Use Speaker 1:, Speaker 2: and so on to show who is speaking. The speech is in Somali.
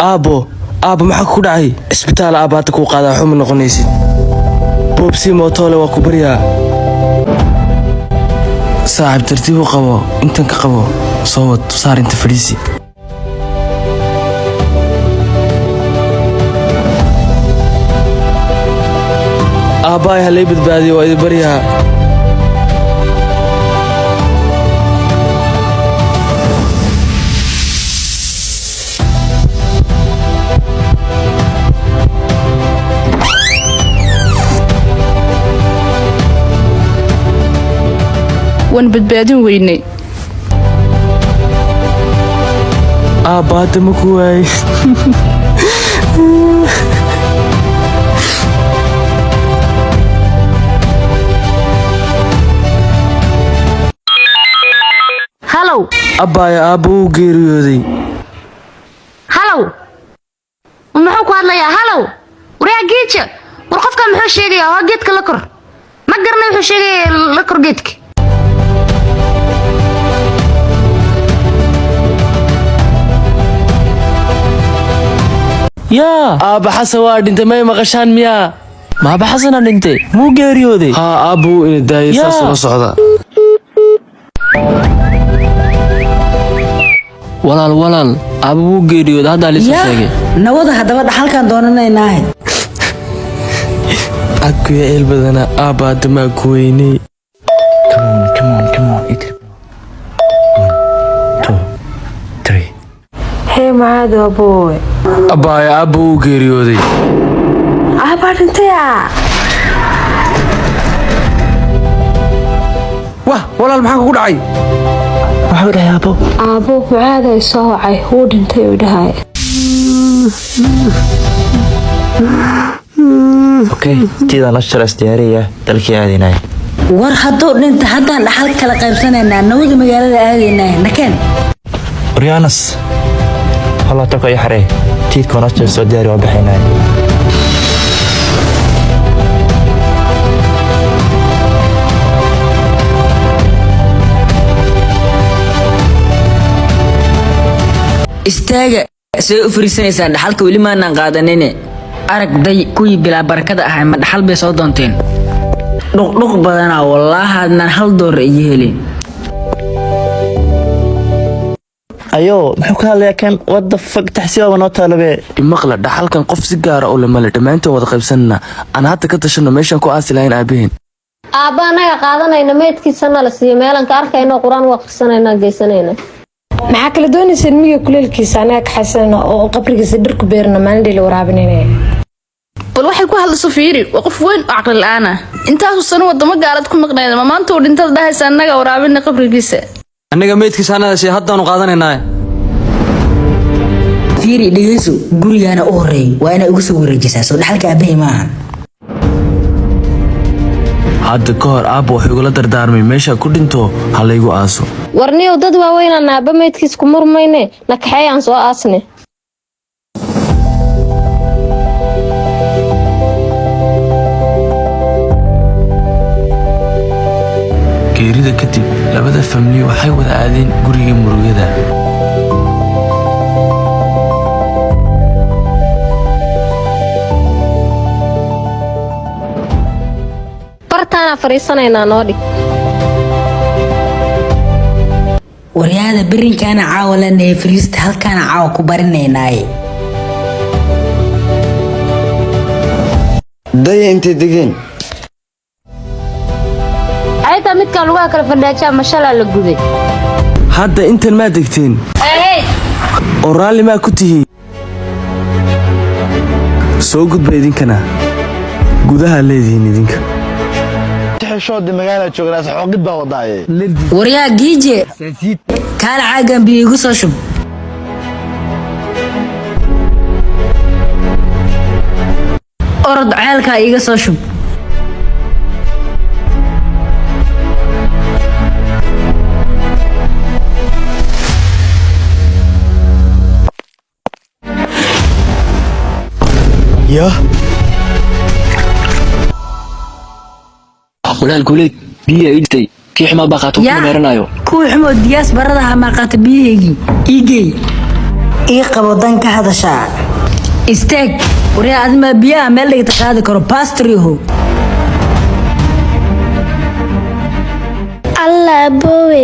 Speaker 1: Aabbo, aabbo, maxaa ku dhacay? Cisbitaal aabba hadda kuu qaadaa, xuma noqonaysid. Boobsii mootoole, waa ku baryaa. Saaxiib, tartiib u qabo, intan ka qabo, soo wad, saar inta, fadhiisi. Aabbahay, halay badbaadiyo, waa idin baryaa.
Speaker 2: Waan badbaadin weynay.
Speaker 1: Aabba, hadda ma ku waayey?
Speaker 3: Halow.
Speaker 1: Abbaaya, aabba wuu geeriyooday.
Speaker 3: Halow, muxuu ku hadlayaa? Halow, waryaa geeja, war qofkan muxuu sheegayaa? Waa geedka la kor, ma garanay wuxuu sheegaya. La kor geedka.
Speaker 4: Yaa!
Speaker 1: Aabba Xasan waa dhintay, may maqashaan miyaa?
Speaker 4: Maaba Xasana dhintay? Muu geeriyooday?
Speaker 1: Haa, aabba wuu ina daayay, saas
Speaker 4: Yaa.
Speaker 1: ula socda.
Speaker 4: Walaal, walaal, aaba wuu geeriyooday, haddaa liisoo sheegay.
Speaker 5: Nawada haddaba, dhaxalkaan doonanaynaahe.
Speaker 1: Adkuya eel badanaa, aabba hadda maa ku weynay?
Speaker 6: Come on, come on, come on. It. One, two, three.
Speaker 7: Hee Macaado, abooy.
Speaker 1: Abbaaya, aabba wuu geeriyooday.
Speaker 7: Aabaa dhintaya.
Speaker 8: Wah, walaal, maxaa kugu dhacay?
Speaker 6: Waxuu dhahay aabo?
Speaker 7: Aabo, Mucaada ay soo wacay, wuu dhintay uu dhahay.
Speaker 6: Okay, tiidaan la shalas diyaariya, dalkii aadinaya.
Speaker 5: War hadduu dhinta, haddaan dhaxal kala qaybsanaynaa, nawada magaalada aadaynaa, nakeen.
Speaker 6: Waryanas, halla tabka iyo xaree, tiidka nolosha soo diyaari, waa baxaynaya.
Speaker 9: Istaaga, see u fariisanaysaan? Dhaxalka weli maanaan qaadanine. Arag day, kuwii bilaa barakada ahay ma dhaxal bay soo doonteen? Dhuqdhuq badanaa, wallaahaadnaan hal doolar iyo helin.
Speaker 6: Ayo, muxuu ka hadlayaa kan? What the fuck, taxsibaaba noo taalabe.
Speaker 1: Imaqla, dhaxalkan qof si gaara u lemale, dhammaanteen wada qaybsanana. Aan hadda ka tashano meeshaan ku aasi lahayn aabaheen.
Speaker 10: Aabba anaga qaadanayna, meydkiisana la siiyo, meelan ka arkayno, Qur-aan u akhrisanayna, geysanayna.
Speaker 7: Maxaa kala doonayseen? Miga kuleelkiisa anaga kaxaysanana oo qabrigiisa dhir ku beerna, maalin dheli waraabinayna.
Speaker 2: Bal waxay ku hadlayso fiiri, waa qof weyn oo caqli la'aan ah. Intaasuu sano wadamo gaalad ku maqnayd, ma maanta uu dhintada dhahaysa annaga waraabina qabrigiisa?
Speaker 8: Annaga meydkiisa anada si haddaanu qaadanaynaa.
Speaker 5: Fiiri, dhegeyso, gurigaana u horeey waa inay ugu soo wareejisaa, soo dhaxalka aabbahay maaha.
Speaker 1: Hadda ka hor aabba wuxuu igula dardaarmay, meesha ku dhinto ha laygu aaso.
Speaker 10: Warniyow, dad waaweynaan, aabba meydkiis ku murmayne, na kaxeey, aan soo aasne.
Speaker 1: Geerida kadib, labada family waxay wada aadeen guriga murugada.
Speaker 10: Bartaanaa fadhiisanaynaa, noo dhig.
Speaker 5: Waryaada, berinkaana caawa lanahay, fariista halkaana caawa ku barinaynaaye.
Speaker 11: Daya, intay degeen.
Speaker 10: Aytaa midkaan lugaha kala fadhaajaa, mashalaa la guday.
Speaker 1: Hadda intan maa degteen oo raalli maa ku tihiin? Soo gudba idinkana, gudaha leedihiin idinka.
Speaker 12: Xishoodii, magaala joognaa, xoogid baa wadaaye.
Speaker 5: Waryaa giije, kaala, caagan biyo igu soo shub. Orod, ceelkaa iiga soo shub.
Speaker 1: Yah.
Speaker 4: Walaal Guuleed, biyo ii dhintay, kii xumaa baa qaato, kuma meeranayo.
Speaker 5: Kuwii xumoo diyaas barada ahaa maa qaata biyahaygii? Ii geey. Ii qabo dan ka hadashaa.
Speaker 9: Istaag waryaa, adimaa biyaha meel dhigta qaadi karo, baastar yahow.
Speaker 11: Alla aboowe.